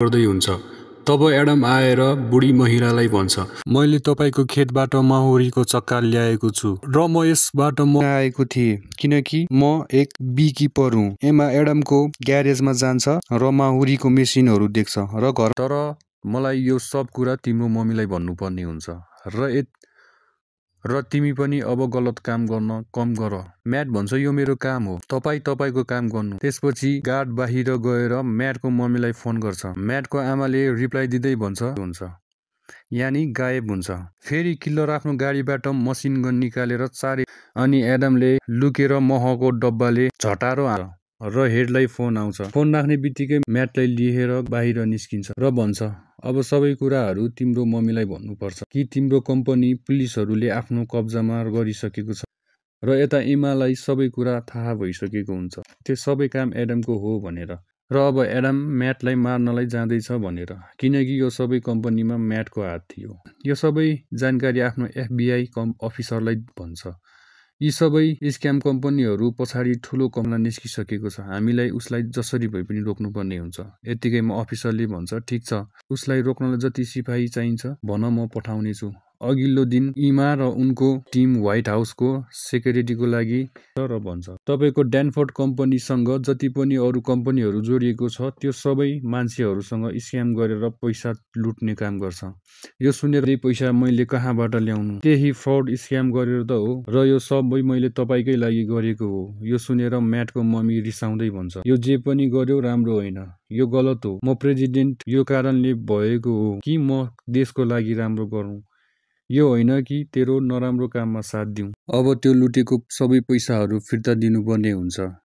गर्दै हुन्छ। तब एडम आएर बुढी महिलालाई भन्छ, मैले तपाईको खेतबाट माहुरीको चक्का ल्याएको छु र म यसबाट आएको थिएँ किनकि म एक बीकिपर हुँ। एमा एडमको ग्यारेजमा जान्छ र माहुरीको मेसिनहरू देख्छ र घर तर मलाई यो सब कुरा तिम्रो मम्मीलाई भन्नुपर्ने हुन्छ र तिमी पनि अब गलत काम गर्न कम गर। म्याट भन्छ, यो मेरो काम हो, तपाईको काम गर्नु। त्यसपछि गार्ड बाहिर गएर म्याटको मम्मीलाई फोन गर्छ। म्याटको आमाले रिप्लाई दिँदै हुन्छ यानी गायब हुन्छ। फेरि किल्लर आफ्नो गाडीबाट मसिन गन निकालेर चारे अनि एडमले लुकेर महको डब्बाले झटारो र हेडलाई फोन आउँछ। फोन राख्ने बित्तिकै म्याटलाई लिएर बाहिर निस्किन्छ र भन्छ, अब सबै कुराहरू तिम्रो मम्मीलाई भन्नुपर्छ कि तिम्रो कम्पनी पुलिसहरूले आफ्नो कब्जामा गरिसकेको छ र यता एमालाई सबै कुरा थाहा भइसकेको हुन्छ त्यो सबै काम एडमको हो भनेर। र अब एडम म्याटलाई मार्नलाई जाँदैछ भनेर, किनकि यो सबै कम्पनीमा म्याटको हात थियो। यो सबै जानकारी आफ्नो FBI अफिसरलाई भन्छ। यी सबै स्क्याम कम्पनीहरू पछाडि ठुलो कमला निस्किसकेको छ, हामीलाई उसलाई जसरी भए पनि रोक्नुपर्ने हुन्छ। यतिकैमा अफिसरले भन्छ, ठिक छ, उसलाई रोक्नलाई जति सिपाही चाहिन्छ भन, म पठाउने छु। अघिल्लो दिन इमा र उनको टिम व्हाइट हाउसको सेक्युरिटीको लागि र भन्छ, तपाईको ड्यानफोर्ड कम्पनीसँग जति पनि अरू कम्पनीहरू जोडिएको छ त्यो सबै मान्छेहरूसँग स्क्याम गरेर पैसा लुट्ने काम गर्छ। यो सुनेर पैसा मैले कहाँबाट ल्याउनु, त्यही फ्रड स्क्याम गरेर त हो र यो सबै मैले तपाईकै लागि गरेको हो। यो सुनेर म्याटको मम्मी रिसाउँदै भन्छ, यो जे पनि गर्यो राम्रो होइन, यो गलत हो। म प्रेसिडेन्ट यो कारणले भएको हो कि म देशको लागि राम्रो गरौँ, यो होइन कि तेरो नराम्रो काममा साथ दिउँ। अब त्यो लुटेको सबै पैसाहरू फिर्ता दिनुपर्ने हुन्छ।